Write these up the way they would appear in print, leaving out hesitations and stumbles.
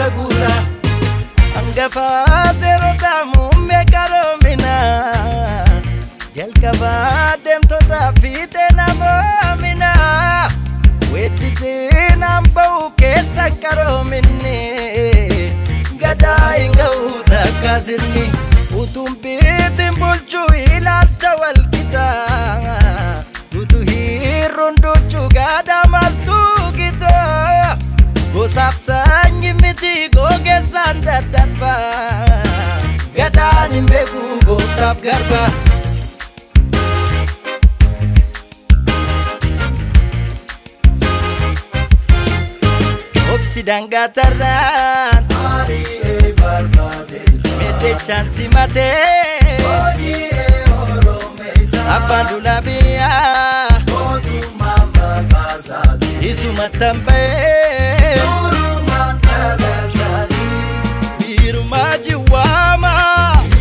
hamileessa guura. Hangafaa seerota muummee qaroominaa jalqabaa deemtota fiixee namoominaa weeddisee naan ba'u keessan qaroominni gadaa hin ga'u takka sirni utuun biitiin bulchuu ilaalcha walqixaa utuu hirruun duchuu gadaa maaltu gitaa gosaaf sanyii miti gogeessaan daddarba gadaan hin beeku gooftaaf garba. Obsi dangaa tarraan Ari'ee barbaadeessa meddechaan simatee Hojii'ee Oromeessa abbaan duulaa biyyaa Mootummaan maqaasaati isumatti ba'ee Durumaan dhalasaati Biirumaa jiwaama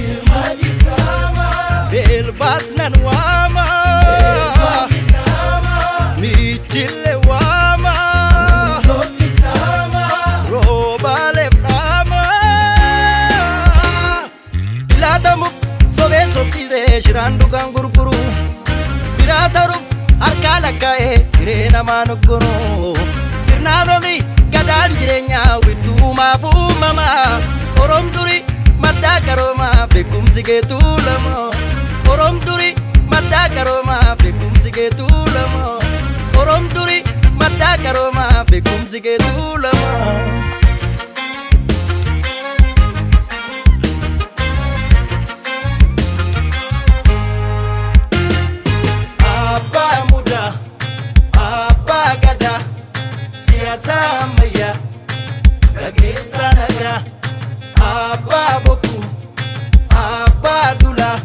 Ilma jiftaama beelbaas nan waama Elma jiftaama miichillee waama Lollis dhaama roobaaleef dhaama laatamuuf sobee sobsiisee shiraan dhugaan gurguru biraa taruuf harkaa lakkaa'ee hiree namaa noggonu sirnaan olii gadaan jireenyaa wittuumaaf uumamaa Oroom durii maddaa qaroomaa beekumsi keetuu lama Oroom durii maddaa qaroomaa beekumsi keetuu lama Oroom durii maddaa qaroomaa beekumsi keetuu lama. Abbaa mudaa, abbaa gadaa, siyaasa ammayyaa, gaggeessaa nagaa, abbaa bokkuu, abbaa duulaa,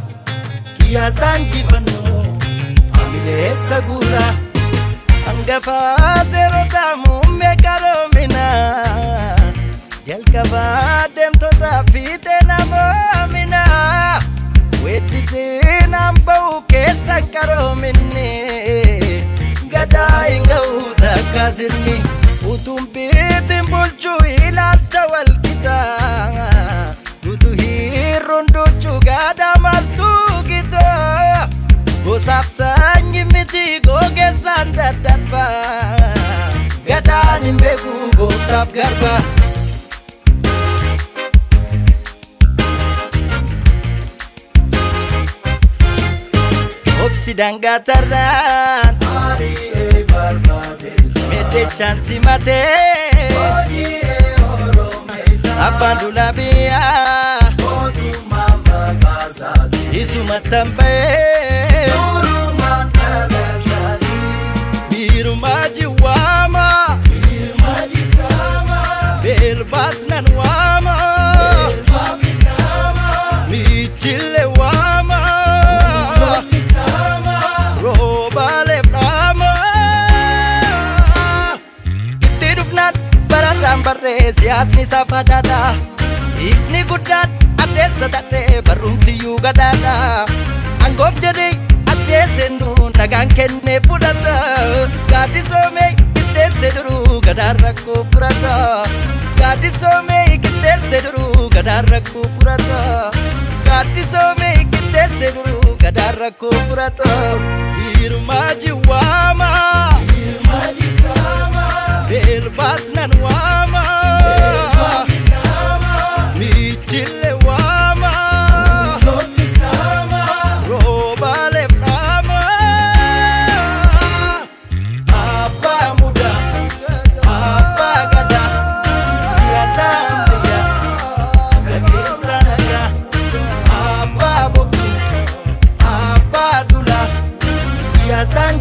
siyaasaan injifannoo, hamileessa guuraa. Hangafaa seerota muummee qaroominaa, jalqabaa deemtota fiixee namoominaa. Weeddisee naan ba'u keessan qaroominni gadaa hin ga'u takka sirni utuun biitiin bulchuu ilaalcha walqixaa utuu hirruun duchuu gadaa maaltu gitaa gosaaf sanyii miti gogeessaan daddarba gadaan hin beeku gooftaaf garba. Obsi dangaa tarraan Ari'ee barbaadeessa meddechaan simatee Hojii'ee Oromeessa abbaan duulaa biyyaa Mootummaan maqaasaati isumatti ba'ee Durumaan dhalasaati biirumaa jiwaama Ilma jiftaama beelbaas nan waama Elma jiftaama miichillee waama Lollis dhaama roobaaleef dhaama itti dhufnaan bararraan barree siyaasni safadaadha ifni guddaan addeessa tarree barruumtiyyuu gadaadha angoof jedhee ajjeeseen duun dhagaan kennee fudhata gaaddisoomee qixxeesse duruu gadaan rakkoo furata gaaddisoomee qixxeesse duruu gadaan rakkoo furata gaaddisoomee qixxeesse duruu gadaan rakkoo furata Biirumaa jiwaama Ilma jiftaama beelbaas nan waama Elma jiftaama miichillee waama Lollis dhaama roobaaleef dhaama. Abbaa mudaa, abbaa gadaa, siyaasa ammayyaa, gaggeessaa nagaa, abbaa bokkuu, abbaa duulaa, siyaasaan.